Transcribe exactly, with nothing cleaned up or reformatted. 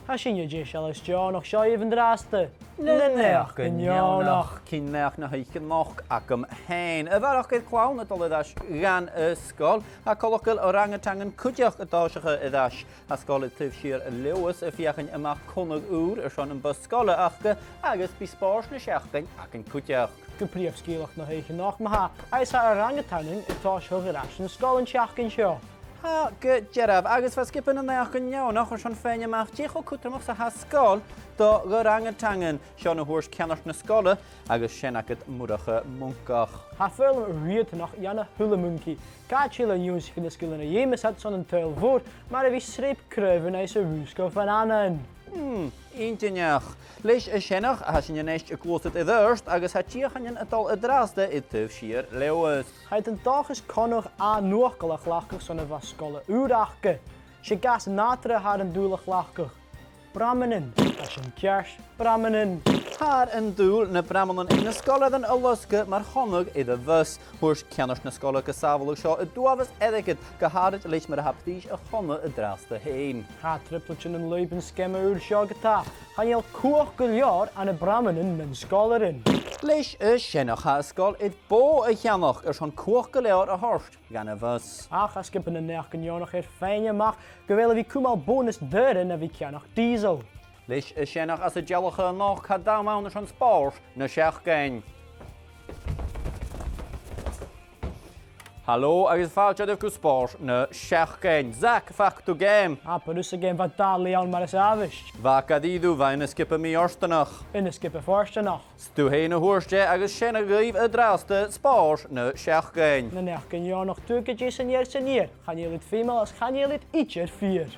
Tha sinne deiseil is deònach seo an-dràsta. Na Naidheachdan Neònach. Cinn-naidheachd na h-oidhche nochd agam fhèin. A bharrachd air clann a' dol air ais dhan sgoil, tha coltach gu bheil orangutangan cuideachd a' tòiseachadh air ais. Tha sgoil air taobh siar Leòdhais a' feuchainn a-mach connadh ùr airson am bus sgoile aca agus bidh spòrs na seachdain againn cuideachd. Gu prìomh sgeulachd na h-oidhche nochd, ma-thà, agus tha orangutangan a' tòiseachadh air ais dhan sgoil an t-seachdain seo. Tha, gu dearbh, agus bha sgioba nan Naidheachdan Neònach airson faighinn a-mach dè cho cudromach 's a tha sgoil do dh'orangutangan. Seo na thuirt ceannard na sgoile, agus sin agad Murchadh Muncach. Tha foghlam riatanach dhan a h-uile muncaidh. Càit a bheil iad ag ionnsachadh na sgilean a dh'fheumas iad son an t-saoghail mhòr, mar a bhith a' sreap craobhan agus a' rùsgadh fànain? Hmm, inntinneach. Leis a sin, tha sinn a-nis a' gluasad air adhart agus tha deuchainnean a' dol an-dràsta air taobh siar Leòdhais. Tha iad an dòchas connadh ath-nuadhachail a chleachdadh son a' bhus sgoile ùr aca. 'S e gas nàdarra a tha iad an dùil a chleachdadh. Bramanan. Tha sin ceart, bramanan. Tha iad an dùil na bramanan aig na sgoilearan a losgadh mar chonnadh air a' bhus. Thuirt ceannard na sgoile gun sàbhaladh seo an t-uabhas airgid, gu h-àraid leis mar a tha prìs a' chonnaidh an-dràsta fhèin. Tha trioblaidean an lùib an sgeama ùr seo ge-tà. Chan eil cumhachd gu leòr ann am bramanan nan sgoilearan. Leis a sin, tha an sgoil air bò a cheannach airson cumhachd gu leòr a thoirt dhan a' bhus. Ach tha sgioba nan Naidheachdan Neònach air faighinn a-mach gu bheil e a' cumail bònas daoine a bhith a' ceannach dìosal. Leis a sin, anns an dealachadh a-nochd, tha dàn ann airson spòrs na seachdain. Halò agus fàilte oirbh gu spòrs na seachdain. Zach, faic thu geama. Abair thusa geama, bha dà leth ann mar as àbhaist. Bha, gu dearbh, bha aon sgioba mì-fhortanach. Aon sgioba fortanach. 'S tu fhèin a thuirt e, agus sin agaibh an-dràsta spòrs na seachdain. Na Naidheachdan Neònach, tuigidh sibh an-dràsta, chan eil iad feumail is chan eil iad idir fìor.